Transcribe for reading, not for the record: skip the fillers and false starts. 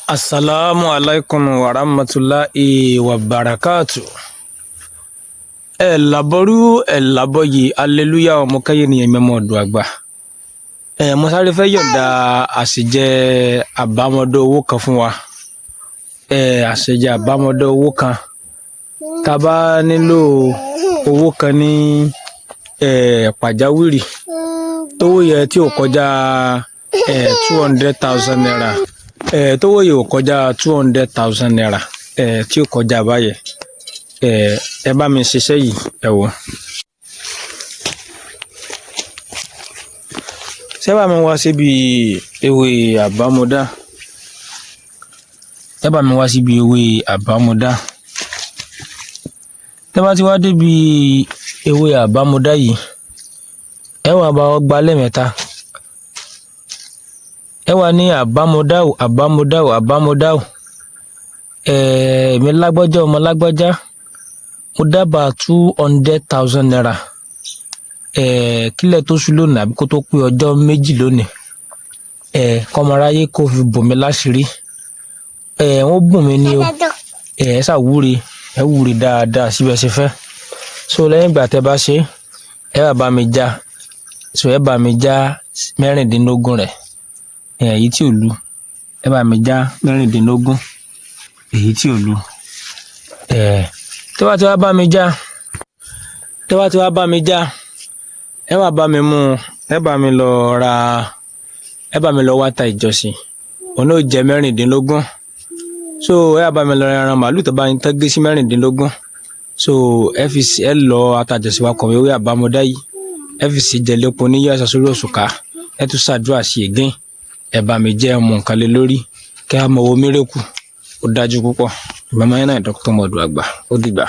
Asalaamu alaikum wa rahmatulahi wa barakatu. Ẹ làbọrú ẹ làbọyè, aleluya. Ọmọ káyé nìyẹn mẹmọ ọdún àgbà. Ẹ mo sáré fẹ́ yọ̀ǹda àṣejẹ àbámọdé owó kan fún wa. Ẹ àṣejẹ àbámọdé owó kan, tá a bá nílò owó kan ní ẹ pàjáwìrì, tówó yẹ tí ò kọjá ẹ ₦200,000, ẹ tówó yẹ ò kọjá ₦200,000, ẹ tí ò kọjá báyẹn, ẹ ẹ bá mi ṣiṣẹ́ yìí. Ẹ wò, ṣé bá mi wá síbi ewé àbámọdá? Ẹ bá mi wá síbi ewé àbámọdá. Tẹ́ bá ti wá débi ewé àbámọdá yìí, ẹ wá bá ọ gbá lẹ́ẹ̀mẹ́ta. Ẹ wá ní àbámọdá o, àbámọdá o, àbámọdá o. Ẹ èmi lágbájá, ọmọ lágbájá, mo dábàá ₦200,000, ẹ kílẹ̀ tó ṣú lónìí àbí kó tó pé ọjọ́ 2 lónìí, ẹ kọ́mọráyé kó fi bò mí láṣìírí. Ẹ wọ́n bùn mí ní o. Ẹ ẹ ṣàwúre, ẹ wúre dáadáa síbẹ̀ ṣe fẹ́. So lẹ́yìn ìgbà tẹ́ bá ṣe, ẹ bá bá mi já. So ẹ bá mi já 16 rẹ̀, ẹ èyí tí ò lu, ẹ bá mi já 16 èyí tí ò lu. Ẹ tẹ́ bá ti wá bá mi já, tẹ́ bá ti wá bá mi já, ẹ wá bá mi mú, ẹ bá mi lọ ra, ẹ bá mi lọ wá ta ìjọsìn, òun náà jẹ 16. So ẹ wá bá mi lọ ra ẹran màálù tó bá ń tán gé sí 16. So ẹ fi ẹ lọ atajọsìn wa kọ̀wé ewé àbámọ́dá yìí, ẹ fi sí jẹlẹpo níyọ ẹsẹ sórí òṣùká, ẹ tún ṣàdúrà sí again. Ẹ bá mi jẹ́ ọmọ nǹkan lé lórí kí a mọ owó mírèkù. Ó dájú púpọ̀. Ìmọ̀mọ́ yẹn náà, Dr. Mọ̀dù Àgbà. Ó dìgbà.